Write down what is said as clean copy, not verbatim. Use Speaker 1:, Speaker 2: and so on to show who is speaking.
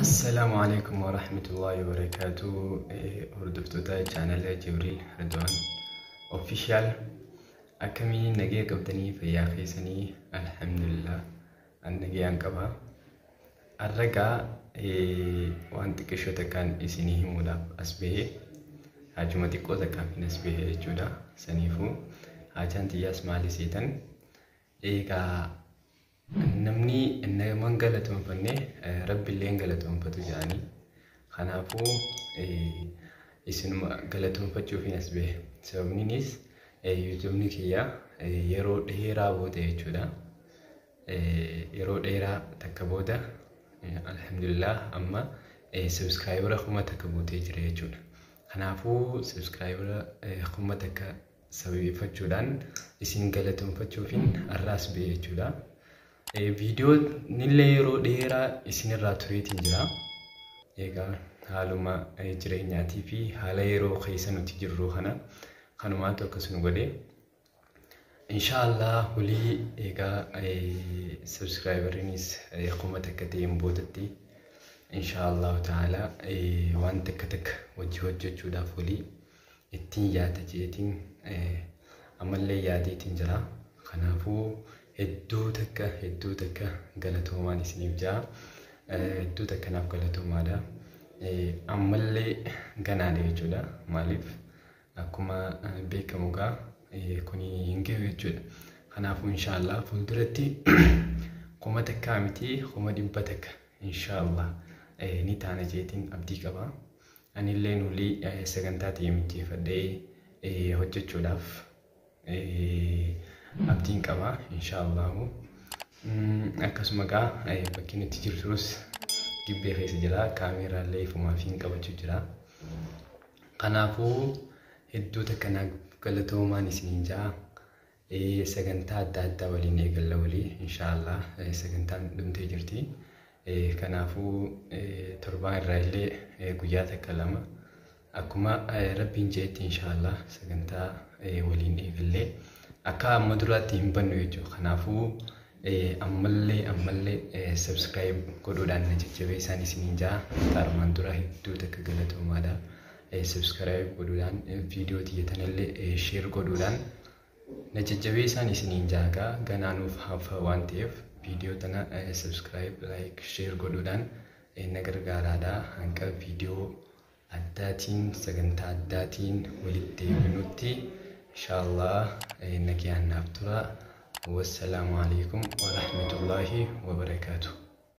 Speaker 1: Assalaamu alaikum warahmatullahi wabarakaatuh. Hordoftoota chaanala Jibriil Ridwaan Official, akkamii nagaya qabdanii? Fayyaa keessanii? Alhamdulillah, an nagayaan qaba. Arragaa waan xiqqishoo takkaan isinii himuudhaaf as bahee, haajuma xiqqoo takkaaf hin as bahee jechuudha. Saniifuu haajaan xiyyaas maali seetan? Egaa namni naman galatoonfanne rabbillee hin galatoonfatu jedhanii. Kanaafuu isinuma galatoonfachuuf hin as bahe. Sababniinis yuutuubni kiyya yeroo dheeraa booda jechuudha. Yeroo dheeraa takka booda, alhamdulillah, amma subscriber 1000 guutee jira jechuudha. Kanaafuu subscriber 1000 sababeeffachuudhaan isin galatoonfachuufin har'a as bahe jechuudha. Viidiyoo nillee yeroo dheeraa isinirraa tureetiin jira. Egaa haaluma jireenyaatii fi haala yeroo keessa nuti jirru kana kanumaatu akkas nu godhe. Inshaallah olii egaa subscriberiinis 1000 ta'een boodatti, inshaallahu ta'ala, waan takka takka hojii hojjechuudhaaf olii ittiin yaada jeetiin ammallee yaadeetiin jira. Kanaafuu hedduu takka hedduu takka galatoomaan isiniif jira. Hedduu takka naaf galatoomaadha. Ammallee ganaadha jechuudha. Maaliif, akkuma beekamu gaa kuni hin gahu jechuudha. Kanaafuu inshaallah fuulduratti 1000 miti, 100,000 inshaallah ni taana jeetiin abdii qaba. Anillee nulii sagantaa ta'e mijjeeffadhee hojjechuudhaaf abdiin qaba inshaallahu. Akkasuma gaa bakki nuti jirtus gibbee keessa jira. Kaameeraallee ifumaa fi hin qabachuu jira. Kanaafuu hedduu takka naaf galatoomaan isiniin ja'a. Sagantaa adda addaa waliin eegalla walii inshaallah, sagantaan dhumtee jirti. Kanaafuu torbaan irraa illee guyyaa takka lama akkuma rabbiin jeetti inshaallah sagantaa waliin eegallee akka amma duraatti hin bannu jechuudha. Kanaafuu ammallee ammallee subscribe godhuudhaan na jajjabeessaan isiniin ja'a. Armaan dura hedduu takka galatoomaadha. Subscribe godhuudhaan, viidiyoo xiyyatanillee share godhuudhaan na jajjabeessaan isiniin ja'a. Ganaa nuuf hafa waan ta'eef viidiyoo tana subscribe, like, share godhuudhaan na gargaaraadha. Hanga viidiyoo addaatiin, sagantaa addaatiin walitti deebinutti, inshaallah nagayaan naaf tura. Wassalaamu alaikum warahmatullaahi wabarakaatuh.